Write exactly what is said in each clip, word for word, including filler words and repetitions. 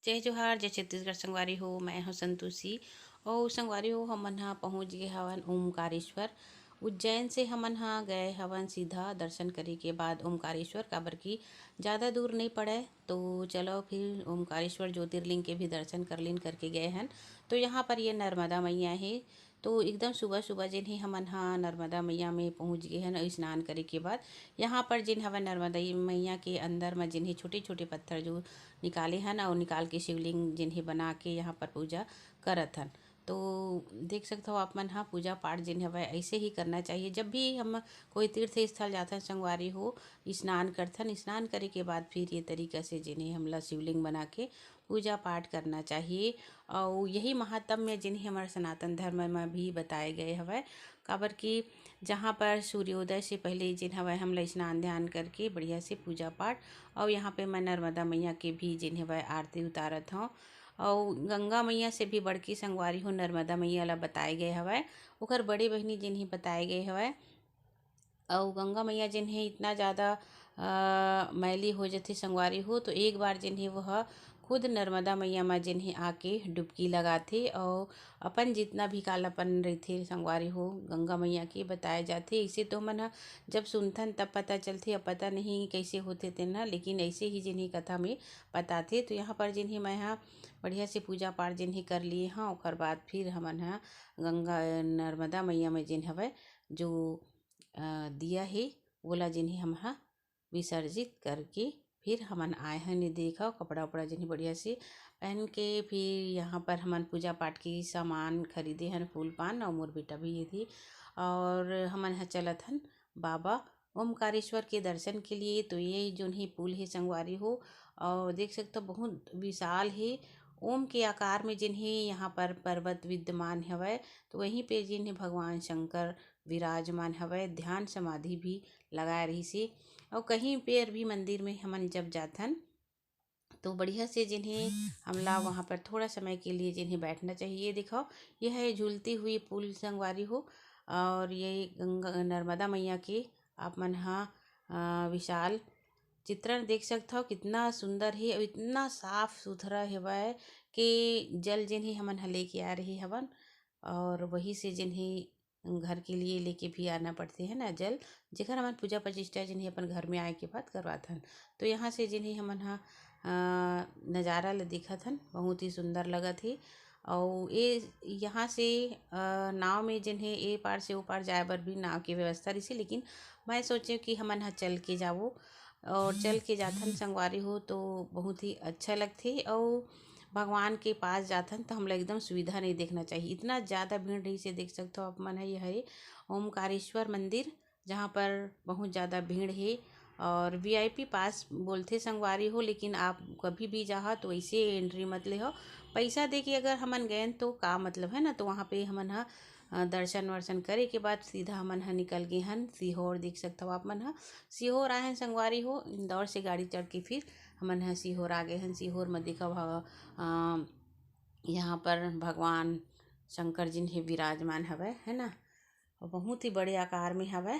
जय जोहार, जय छत्तीसगढ़ संगवारी हो, मैं हूँ संतोषी। और संगवारी हो, हमन ह पहुँच गए हवन ओमकारेश्वर। उज्जैन से हमन ह गए हवन सीधा दर्शन करे के बाद ओमकारेश्वर, काबर कि ज़्यादा दूर नहीं पड़े। तो चलो फिर ओमकारेश्वर ज्योतिर्लिंग के भी दर्शन कर लिन करके गए हन। तो यहाँ पर ये नर्मदा मैया है, तो एकदम सुबह सुबह जेन हे हमन ह नर्मदा मैया में पहुँच गए हन। और स्नान करे के बाद यहाँ पर जेन हवय नर्मदा मैया के अंदर म जेन हे छोटे छोटे पत्थर जो निकाले हन और निकाल के शिवलिंग जेन हे बना के यहाँ पर पूजा करत हन। तो देख सकत हो आप मन ह, पूजा पाठ जेन हवय ऐसे ही करना चाहिए। जब भी हम कोई तीर्थ स्थल जाथन संगवारी हो, स्नान करथन, स्नान करे के बाद फिर ये तरीका से जेन हे हमला शिवलिंग बना के पूजा पाठ करना चाहिए। और यही महात्म्य जेन हे हमर सनातन धर्म म भी बताए गए हवय, काबर कि जहाँ पर सूर्योदय से पहले जेन हवय हमला स्नान ध्यान करके बढ़िया से पूजा पाठ, और यहाँ पे मैं नर्मदा मैया के भी जेन हवय आरती उतारत हौं। और गंगा मैया से भी बढ़के संगवारी हो नर्मदा मैया ला बताए गए हवय, ओकर बड़े बहिनी जेन हे बताए गए हवय। अउ गंगा मैया जेन हे इतना ज़्यादा अ, मैली हो जथे संगवारी हो, तो एक बार जेन हे वो ह खुद नर्मदा मैया म जेन हे आके डुबकी लगाथे अउ अपन जितना भी कालापन रहिथे संगवारी हो, गंगा मैया के बताए जाथे। इसे तो हमन ह जब सुनथन तब पता चलथे, अब पता नहीं कैसे होथे तेन ह, लेकिन ऐसे ही जेन हे कथा में बताथे। तो यहाँ पर जेन हे मैं ह बढ़िया से पूजा पाठ जेन हे कर लिए हाँ, ओकर बाद फिर हमन ह गंगा नर्मदा मैया में जेन हवय जो अ, दिया हे, ओला जेन हे हम ह विसर्जित करके फिर हमन आए हन। ये देखव, कपड़ा उपड़ा जेन हे बढ़िया से पहन के फिर यहाँ पर हमन पूजा पाठ के सामान खरीदे हन, फूल पान, और मोर बेटा भी ये थी। और हमन ह चलत हन बाबा ओमकारेश्वर के दर्शन के लिए। तो ये जोन हे पुल हे संगवारी हो, और देख सकत हो बहुत विशाल हे। ओम के आकार में जेन हे यहाँ पर पर्वत विद्यमान हवय, तो वहीं पे जेन हे भगवान शंकर विराजमान हवय, ध्यान समाधि भी लगाए रहिसे। और कहीं पर भी मंदिर में हमन जब जाथन तो बढ़िया से जेन हे हमला वहाँ पर थोड़ा समय के लिए जेन हे बैठना चाहिए। देखो, यह है झूलती हुई पुल संगवारी हो, और ये गंगा नर्मदा मैया के आप मन ह अ, विशाल चित्रण देख सकत हव, कितना सुंदर हे और इतना साफ सुथरा हेवय कि जल जेन हे हमन ह लेके आ रहे हवन और वही से जेन हे घर के लिए लेके भी आना पड़थे, है ना, जल, जेकर हमन पूजा प्रतिष्ठा जेन हे अपन घर में आए के बाद करवाथन। तो यहाँ से जेन हे हमन ह अ, नज़ारा ल देखत हन, बहुत ही सुंदर लगत हे। अउ ये यहाँ से अ, नाव में जेन हे ए पार से ओ पार जाए बर भी नाव के व्यवस्था रहिसे, लेकिन मैं सोचे कि हमन ह चल के जाबो और चल के जाथन संगवारी हो, तो बहुत ही अच्छा लगथे। अउ भगवान के पास जाथन तो हमला एकदम सुविधा नहीं देखना चाहिए, इतना ज़्यादा भीड़ रहिसे। देख सकत हो आप मन ह, ये हरे ओमकारेश्वर मंदिर, जहाँ पर बहुत ज़्यादा भीड़ हे और वीआईपी पास बोलथे संगवारी हो, लेकिन आप कभी भी जाहा तो ऐसे एंट्री मत लेहो। पैसा दे के अगर हमन गएन तो का मतलब है ना, तो वहाँ पे हमन ह अ, दर्शन वर्शन करे के बाद सीधा हमन ह निकल गे हन सीहोर। देख सकत हव आप मन ह, सीहोर आए हन संगवारी हो, इंदौर से गाड़ी चढ़ के फिर हमन ह सीहोर आ गे हन। सीहोर म देखव ह, अ, यहाँ पर भगवान शंकर जी हे विराजमान हवय, है ना, और बहुत ही बड़े आकार में हवय।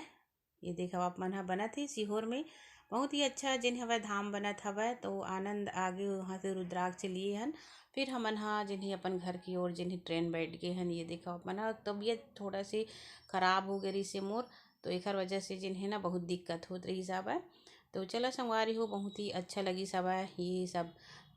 ये देखव आप मन ह बनत हे सीहोर में, बहुत ही अच्छा जेन हवय धाम बनत हवय। तो आनंद आगे वहाँ से रुद्राक्ष लिए हन, फिर हमन ह जेन हे अपन घर की ओर जेन हे ट्रेन बैठ गे हन। ये देखव आप मन ह, तबीयत थोड़ा से खराब हो गे रहिसे मोर, तो एखर वजह से जेन हे ना बहुत दिक्कत होत रहिस हवय। तो चलो संगवारी हो, बहुत ही अच्छा लगिस हवय ये सब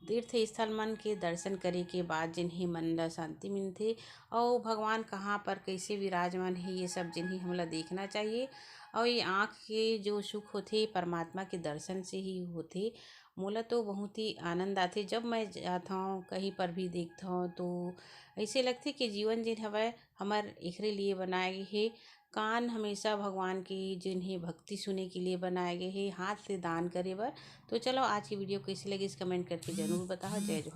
तीर्थ स्थल मन के दर्शन करे के बाद जेन हे मन ला शांति मिलथे, अउ भगवान कहाँ पर कैसे विराजमान हे, ये सब जेन हे हमला देखना चाहिए। अउ ये आँख के जो सुख होथे, परमात्मा के दर्शन से ही होथे। मोला तो बहुत ही आनंद आथे, जब मैं जाथौं, कहीं पर भी देखथौं, तो ऐसे लगथे कि जीवन जेन हवय, हमर एकरे लिए बनाए गे हे। कान हमेशा भगवान के जेन हे भक्ति सुने के लिए बनाए गे हे, हाथ से दान करे बर। तो चलो, आज की वीडियो कैसे लगिस, कमेंट करके जरूर बताओ। जय जोहार।